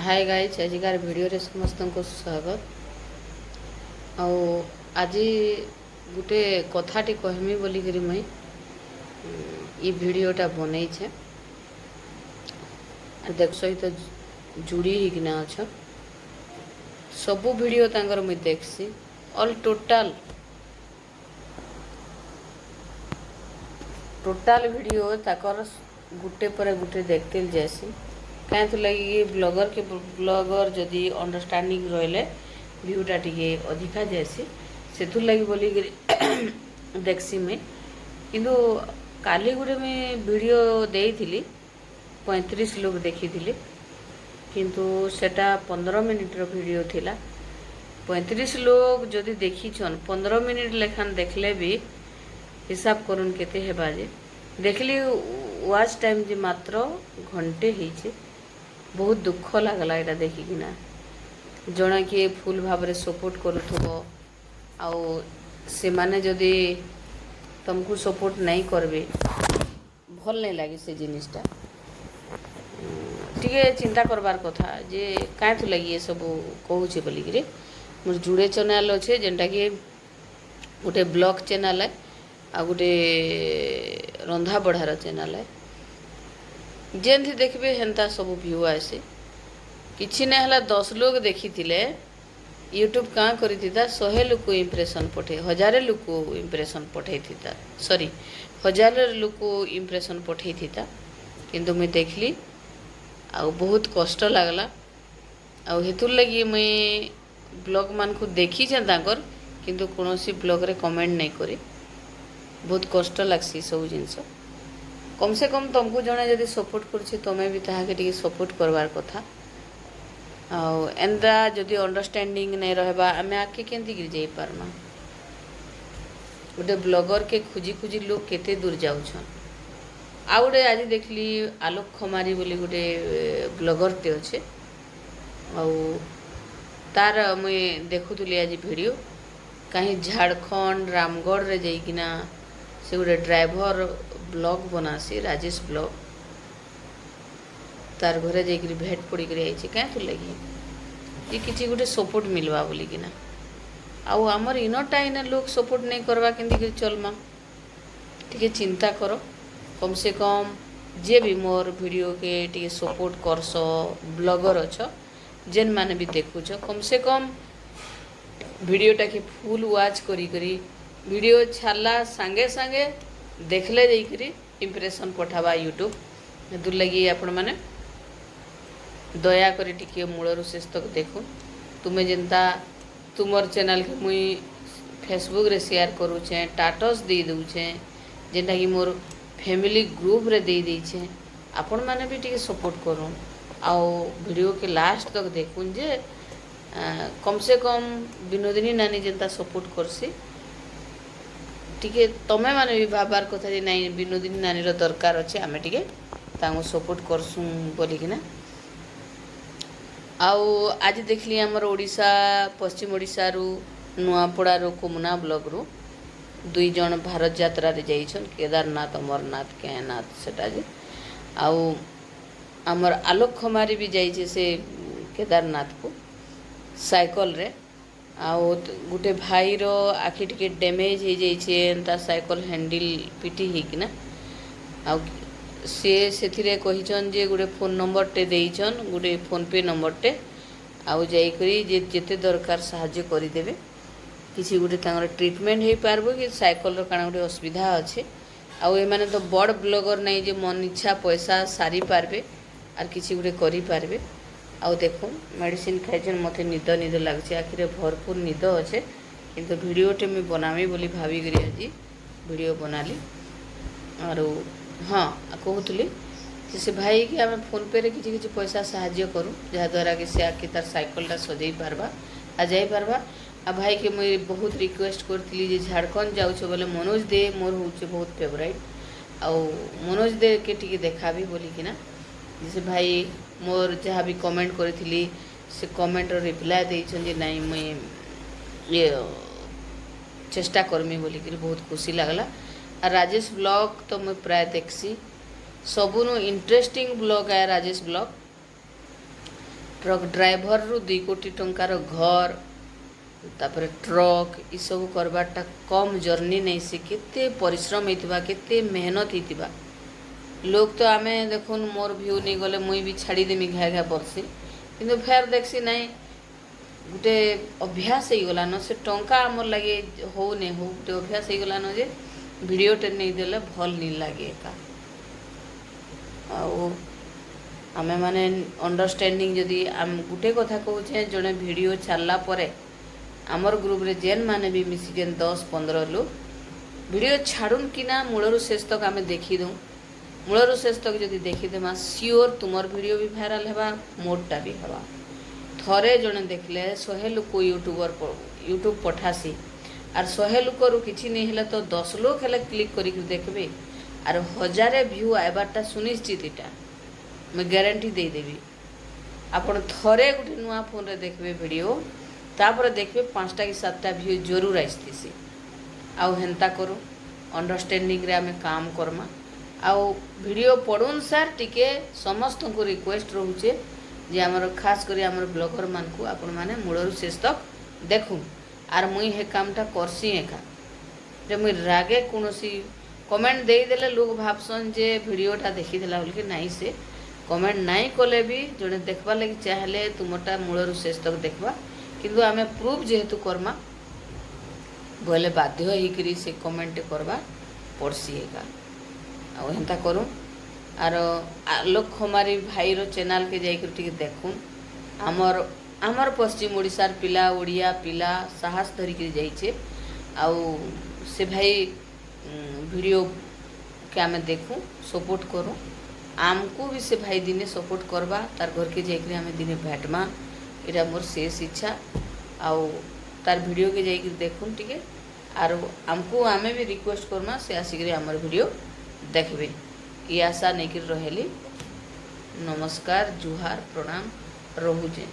ହାଏ guys, ଆଜିକାର ଭିଡ଼ିଓରେ ସମସ୍ତଙ୍କୁ ସ୍ୱାଗତ। ଆଉ ଆଜି ଗୋଟେ କଥାଟି କହିମି ବୋଲିକିରି ମୁଇଁ ଇ ଭିଡ଼ିଓଟା ବନେଇଛେ। ଦେଖ, ସହିତ ଯୁଡ଼ି ହେଇକିନା ଅଛ। ସବୁ ଭିଡ଼ିଓ ତାଙ୍କର ମୁଇଁ ଦେଖ୍ସି, ଅଲ୍ ଟୋଟାଲ୍ ଟୋଟାଲ୍ ଭିଡ଼ିଓ ତାକର ଗୁଟେ ପରେ ଗୁଟେ ଦେଖତେ ଯାଏସି। କାଏଁଥି ଲାଗି କି ବ୍ଲଗର୍ କେ ବ୍ଲଗର୍ ଯଦି ଅଣ୍ଡରଷ୍ଟାଣ୍ଡିଂ ରହିଲେ ଭିୟୁଟା ଟିକେ ଅଧିକା ଯାଏସି। ସେଥିର୍ ଲାଗି ବୋଲିକିରି ଦେଖ୍ସି ମୁଇଁ। କିନ୍ତୁ କାଲି ଗୋଟେ ମୁଇଁ ଭିଡ଼ିଓ ଦେଇଥିଲି, 35 ଲୋକ ଦେଖିଥିଲେ, କିନ୍ତୁ ସେଟା 15 ମିନିଟ୍ର ଭିଡ଼ିଓ ଥିଲା। 35 ଲୋକ ଯଦି ଦେଖିଛନ୍, 15 ମିନିଟ୍ ଲେଖାନ୍ ଦେଖିଲେ ବି ହିସାବ କରୁନ୍ କେତେ ହେବା ଯେ। ଦେଖିଲି ୱାଚ୍ ଟାଇମ୍ ଯେ ମାତ୍ର ଘଣ୍ଟେ ହେଇଛେ। ବହୁତ ଦୁଃଖ ଲାଗଲା ଏଇଟା ଦେଖିକିନା। ଜଣେ କିଏ ଫୁଲ୍ ଭାବରେ ସପୋର୍ଟ କରୁଥିବ ଆଉ ସେମାନେ ଯଦି ତମକୁ ସପୋର୍ଟ ନାଇଁ କରବେ, ଭଲ ନାଇଁ ଲାଗେ ସେ ଜିନିଷଟା। ଟିକେ ଚିନ୍ତା କରବାର କଥା ଯେ କାଏଁଥି ଲାଗି ଏସବୁ କହୁଛେ ବୋଲିକିରି। ମୋର ଯୁଡ଼େ ଚ୍ୟାନେଲ୍ ଅଛେ, ଯେନ୍ଟାକି ଗୋଟେ ବ୍ଲଗ୍ ଚ୍ୟାନେଲ୍ ଏ ଆଉ ଗୋଟେ ରନ୍ଧା ବଢ଼ାର ଚ୍ୟାନେଲ୍ ଏ। ଯେନ୍ଥି ଦେଖିବେ, ହେନ୍ତା ସବୁ ଭ୍ୟୁ ଆଏସି। କିଛି ନାଇଁ ହେଲା, 10 ଲୋକ ଦେଖିଥିଲେ ୟୁଟ୍ୟୁବ୍ କାଁ କରିଥିତା, 100 ଲୋକ ଇମ୍ପ୍ରେସନ୍ ପଠେଇ, ହଜାରେ ଲୋକ ଇମ୍ପ୍ରେସନ୍ ପଠେଇଥିତା, ସରି, ହଜାରେ ଲୋକ ଇମ୍ପ୍ରେସନ୍ ପଠେଇଥିତା। କିନ୍ତୁ ମୁଇଁ ଦେଖିଲି ଆଉ ବହୁତ କଷ୍ଟ ଲାଗଲା। ଆଉ ହେଥିର୍ ଲାଗି ମୁଇଁ ବ୍ଲଗ୍ ମାନଙ୍କୁ ଦେଖିଛେଁ ତାଙ୍କର, କିନ୍ତୁ କୌଣସି ବ୍ଲଗ୍ରେ କମେଣ୍ଟ ନାଇଁ କରି। ବହୁତ କଷ୍ଟ ଲାଗ୍ସି ସବୁ ଜିନିଷ। କମ୍ ସେ କମ୍ ତମକୁ ଜଣେ ଯଦି ସପୋର୍ଟ କରୁଛେ, ତମେ ବି ତାହାକେ ଟିକେ ସପୋର୍ଟ କରବାର୍ କଥା। ଆଉ ଏନ୍ତା ଯଦି ଅଣ୍ଡରଷ୍ଟାଣ୍ଡିଂ ନାଇଁ ରହେବା, ଆମେ ଆଗ୍କେ କେନ୍ତିକିରି ଯାଇପାରମା? ଗୋଟେ ବ୍ଲଗର୍କେ ଖୋଜି ଖୋଜି ଲୋକ୍ କେତେ ଦୂର ଯାଉଛନ୍। ଆଉ ଗୋଟେ ଆଜି ଦେଖିଲି, ଆଲୋକ ଖମାରୀ ବୋଲି ଗୋଟେ ବ୍ଲଗର୍ଟେ ଅଛେ। ଆଉ ତାର ମୁଇଁ ଦେଖୁଥିଲି ଆଜି ଭିଡ଼ିଓ, କାହିଁ ଝାଡ଼ଖଣ୍ଡ ରାମଗଡ଼ରେ ଯାଇକିନା ସେ ଗୋଟେ ଡ୍ରାଇଭର ବ୍ଲଗ୍ ବନାସି, ରାଜେଶ ବ୍ଲଗ୍, ତାର ଘରେ ଯାଇକିରି ଭେଟ ପଡ଼ିକିରି ଆଇଛି। କାଏଁଥିର୍ ଲାଗି ଯେ କିଛି ଗୋଟେ ସପୋର୍ଟ ମିଲବା ବୋଲିକିନା। ଆଉ ଆମର ଇନଟା ଇନେ ଲୋକ୍ ସପୋର୍ଟ ନାଇଁ କରବା, କେନ୍ତିକିରି ଚଲମା? ଟିକେ ଚିନ୍ତା କର। କମ୍ ସେ କମ୍ ଯିଏ ବି ମୋର୍ ଭିଡ଼ିଓକେ ଟିକେ ସପୋର୍ଟ କରସ, ବ୍ଲଗର୍ ଅଛ, ଯେନ୍ମାନେ ବି ଦେଖୁଛ, କମ୍ ସେ କମ୍ ଭିଡ଼ିଓଟାକେ ଫୁଲ୍ ୱାଚ୍ କରି କରି, ଭିଡ଼ିଓ ଛାଡ଼ଲା ସାଙ୍ଗେ ସାଙ୍ଗେ ଦେଖିଲେ ଯାଇକରି ଇମ୍ପ୍ରେସନ୍ ପଠାବା ୟୁଟ୍ୟୁବ୍। ହେଥିର୍ ଲାଗି ଆପଣମାନେ ଦୟାକରି ଟିକେ ମୂଳରୁ ଶେଷ ତକ୍ ଦେଖୁନ୍। ତୁମେ ଯେନ୍ତା ତୁମର ଚ୍ୟାନେଲ୍କେ ମୁଇଁ ଫେସବୁକ୍ରେ ସେୟାର କରୁଛେଁ, ଷ୍ଟାଟସ୍ ଦେଇ ଦଉଛେଁ, ଯେନ୍ଟାକି ମୋର୍ ଫ୍ୟାମିଲି ଗ୍ରୁପ୍ରେ ଦେଇ ଦେଇଛେଁ, ଆପଣମାନେ ବି ଟିକେ ସପୋର୍ଟ କରୁନ୍ ଆଉ ଭିଡ଼ିଓକେ ଲାଷ୍ଟ ତକ୍ ଦେଖୁନ୍ ଯେ କମ୍ ସେ କମ୍ ବିନୋଦିନୀ ନାନୀ ଯେନ୍ତା ସପୋର୍ଟ କରସି, ଟିକେ ତମେ ମାନେ ବି ଭାବବାର କଥା ଯେ ନାଇଁ, ବିନୋଦିନୀ ନାନୀର ଦରକାର ଅଛି, ଆମେ ଟିକେ ତାଙ୍କୁ ସପୋର୍ଟ କରସୁଁ ବୋଲିକିନା। ଆଉ ଆଜି ଦେଖିଲି, ଆମର ଓଡ଼ିଶା, ପଶ୍ଚିମ ଓଡ଼ିଶାରୁ, ନୂଆପଡ଼ାରୁ, କୁମୁନା ବ୍ଲକରୁ ଦୁଇ ଜଣ ଭାରତ ଯାତ୍ରାରେ ଯାଇଛନ୍, କେଦାରନାଥ, ଅମରନାଥ, କେନାଥ ସେଟା ଯେ। ଆଉ ଆମର ଆଲୋକ ଖମାରୀ ବି ଯାଇଛେ ସେ କେଦାରନାଥକୁ ସାଇକେଲରେ। ଆଉ ଗୋଟେ ଭାଇର ଆଖି ଟିକେ ଡ୍ୟାମେଜ୍ ହେଇଯାଇଛେ, ଏନ୍ତା ସାଇକେଲ ହ୍ୟାଣ୍ଡିଲ୍ ପିଟି ହେଇକିନା। ଆଉ ସିଏ ସେଥିରେ କହିଛନ୍ ଯେ ଗୋଟେ ଫୋନ୍ ନମ୍ବରଟେ ଦେଇଛନ୍, ଗୋଟେ ଫୋନ୍ପେ ନମ୍ବରଟେ, ଆଉ ଯାଇକରି ଯେ ଯେତେ ଦରକାର ସାହାଯ୍ୟ କରିଦେବେ। କିଛି ଗୋଟେ ତାଙ୍କର ଟ୍ରିଟମେଣ୍ଟ ହେଇପାରବ କି ସାଇକେଲର କାଣା ଗୋଟେ ଅସୁବିଧା ଅଛେ। ଆଉ ଏମାନେ ତ ବଡ଼ ବ୍ଲଗର୍ ନାଇଁ ଯେ ମନ ଇଚ୍ଛା ପଇସା ସାରି ପାରବେ ଆର୍ କିଛି ଗୋଟେ କରିପାରବେ। ଆଉ ଦେଖୁନ୍, ମେଡ଼ିସିନ୍ ଖାଇଛନ୍, ମୋତେ ନିଦ ନିଦ ଲାଗୁଛି, ଆଖିରେ ଭରପୁର ନିଦ ଅଛେ, କିନ୍ତୁ ଭିଡ଼ିଓଟେ ମୁଇଁ ବନାମି ବୋଲି ଭାବିକରି ଆଜି ଭିଡ଼ିଓ ବନାଲି। ଆରୁ ହଁ, କହୁଥିଲି ଯେ ସେ ଭାଇକି ଆମେ ଫୋନ୍ପେରେ କିଛି କିଛି ପଇସା ସାହାଯ୍ୟ କରୁ, ଯାହାଦ୍ୱାରା କି ସେ ଆଗ୍କେ ତାର ସାଇକେଲଟା ସଜେଇ ପାରବା ଆଉ ଯାଇପାରବା। ଆଉ ଭାଇକେ ମୁଇଁ ବହୁତ ରିକ୍ୱେଷ୍ଟ କରିଥିଲି ଯେ ଝାଡ଼ଖଣ୍ଡ ଯାଉଛ ବୋଲେ ମନୋଜ ଦେ ମୋର ହେଉଛି ବହୁତ ଫେଭରାଇଟ୍, ଆଉ ମନୋଜ ଦେକେ ଟିକେ ଦେଖାବି ବୋଲିକିନା। ଯେ ସେ ଭାଇ ମୋର ଯାହା ବି କମେଣ୍ଟ କରିଥିଲି, ସେ କମେଣ୍ଟର ରିପ୍ଲାଏ ଦେଇଛନ୍ତି ଯେ ନାଇଁ, ମୁଇଁ ଇଏ ଚେଷ୍ଟା କରମି ବୋଲିକିରି। ବହୁତ ଖୁସି ଲାଗଲା। ଆଉ ରାଜେଶ ବ୍ଲଗ୍ ତ ମୁଇଁ ପ୍ରାୟ ଦେଖ୍ସି। ସବୁନୁ ଇଣ୍ଟରେଷ୍ଟିଂ ବ୍ଲଗ୍ ଆଏ ରାଜେଶ ବ୍ଲଗ୍। ଟ୍ରକ୍ ଡ୍ରାଇଭରରୁ 2 କୋଟି ଟଙ୍କାର ଘର, ତାପରେ ଟ୍ରକ୍, ଏସବୁ କରବାରଟା କମ୍ ଜର୍ଣ୍ଣି ନେଇ। ସେ କେତେ ପରିଶ୍ରମ ହେଇଥିବା, କେତେ ମେହନତ ହେଇଥିବା। ଲୋକ ତ ଆମେ ଦେଖୁନ୍, ମୋର୍ ଭ୍ୟୁ ନେଇ ଗଲେ ମୁଇଁ ବି ଛାଡ଼ିଦେମି ଘାଏ ଘାଏ ବରସି, କିନ୍ତୁ ଫେର୍ ଦେଖ୍ସି ନାଇଁ, ଗୋଟେ ଅଭ୍ୟାସ ହେଇଗଲାନ। ସେ ଟଙ୍କା ଆମର୍ ଲାଗି ହଉ ନାଇଁ ହଉ, ଗୋଟେ ଅଭ୍ୟାସ ହେଇଗଲାନ ଯେ ଭିଡ଼ିଓଟେ ନେଇଦେଲେ ଭଲ୍ ନି ଲାଗେ ଏକା। ଆଉ ଆମେମାନେ ଅଣ୍ଡରଷ୍ଟାଣ୍ଡିଂ ଯଦି ଗୁଟେ କଥା କହୁଛେଁ, ଜଣେ ଭିଡ଼ିଓ ଛାଡ଼ିଲା ପରେ ଆମର୍ ଗ୍ରୁପ୍ରେ ଯେନ୍ ମାନେ ବି ମିଶିଛନ୍ 10-15 ଲୋକ୍, ଭିଡ଼ିଓ ଛାଡ଼ୁନ୍ କି ନା ମୂଳରୁ ଶେଷ ତକ୍ ଆମେ ଦେଖିଦଉଁ। ମୂଳରୁ ଶେଷ ତକ୍ ଯଦି ଦେଖିଦେମା, ସିଓର ତୁମର ଭିଡ଼ିଓ ବି ଭାଇରାଲ ହେବା, ମୋରଟା ବି ହେବା। ଥରେ ଜଣେ ଦେଖିଲେ 100 ଲୋକ ୟୁଟ୍ୟୁବର ୟୁଟ୍ୟୁବ ପଠାସି। ଆର୍ 100 ଲୋକରୁ କିଛି ନେଇ ହେଲେ ତ 10 ଲୋକ ହେଲେ କ୍ଲିକ୍ କରିକି ଦେଖିବେ। ଆର୍ ହଜାରେ ଭ୍ୟୁ ଆଇବାରଟା ସୁନିଶ୍ଚିତ, ଏଇଟା ମୁଇଁ ଗ୍ୟାରେଣ୍ଟି ଦେଇଦେବି। ଆପଣ ଥରେ ଗୋଟେ ନୂଆ ଫୋନ୍ରେ ଦେଖିବେ ଭିଡ଼ିଓ, ତାପରେ ଦେଖିବେ 5ଟା କି 7ଟା ଭ୍ୟୁ ଜରୁର ଆସିଥିସି। ଆଉ ହେନ୍ତା କରୁ, ଅଣ୍ଡରଷ୍ଟାଣ୍ଡିଂରେ ଆମେ କାମ କର୍ମା। ଆଉ ଭିଡ଼ିଓ ପଢ଼ୁନ୍ ସାର୍, ଟିକେ ସମସ୍ତଙ୍କୁ ରିକ୍ୱେଷ୍ଟ ରହୁଛେ ଯେ ଆମର ଖାସ କରି ଆମର ବ୍ଲଗରମାନଙ୍କୁ, ଆପଣମାନେ ମୂଳରୁ ଶେଷ ତକ୍ ଦେଖୁନ୍। ଆର୍ ମୁଇଁ ହେ କାମଟା କରସି ଏକା ଯେ ମୁଇଁ ରାଗେ କୌଣସି କମେଣ୍ଟ ଦେଇଦେଲେ ଲୋକ ଭାବସନ୍ ଯେ ଭିଡ଼ିଓଟା ଦେଖିଦେଲା ବୋଲିକି। ନାଇଁ, ସେ କମେଣ୍ଟ ନାଇଁ କଲେ ବି ଜଣେ ଦେଖ୍ବାର୍ ଲାଗି ଚାହିଁଲେ ତୁମରଟା ମୂଳରୁ ଶେଷ ତକ୍ ଦେଖ୍ବା। କିନ୍ତୁ ଆମେ ପ୍ରୁଫ୍ ଯେହେତୁ କର୍ମା ବୋଇଲେ ବାଧ୍ୟ ହେଇକିରି ସେ କମେଣ୍ଟ କରବା ପଡ଼୍ସି ଏକା। ଆଉ ହେନ୍ତା କରୁନ୍। ଆର ଆଲୋକ ଖମାରୀ ଭାଇର ଚ୍ୟାନେଲ୍କେ ଯାଇକରି ଟିକେ ଦେଖୁନ୍। ଆମର ପଶ୍ଚିମ ଓଡ଼ିଶାର ପିଲା, ଓଡ଼ିଆ ପିଲା ସାହସ ଧରିକିରି ଯାଇଛେ। ଆଉ ସେ ଭାଇ ଭିଡ଼ିଓକେ ଆମେ ଦେଖୁଁ, ସପୋର୍ଟ କରୁଁ। ଆମକୁ ବି ସେ ଭାଇ ଦିନେ ସପୋର୍ଟ କରବା, ତାର ଘରକେ ଯାଇକରି ଆମେ ଦିନେ ଭେଟମା, ଏଇଟା ମୋର ଶେଷ ଇଚ୍ଛା। ଆଉ ତାର ଭିଡ଼ିଓକେ ଯାଇକରି ଦେଖୁନ୍ ଟିକେ। ଆରୁ ଆମକୁ ଆମେ ବି ରିକ୍ୱେଷ୍ଟ କର୍ମା, ସେ ଆସିକରି ଆମର ଭିଡ଼ିଓ ଦେଖିବେ, ଇ ଆଶା ନେଇକରି ରହେଲି। ନମସ୍କାର, ଜୁହାର, ପ୍ରଣାମ, ରହୁଛେଁ।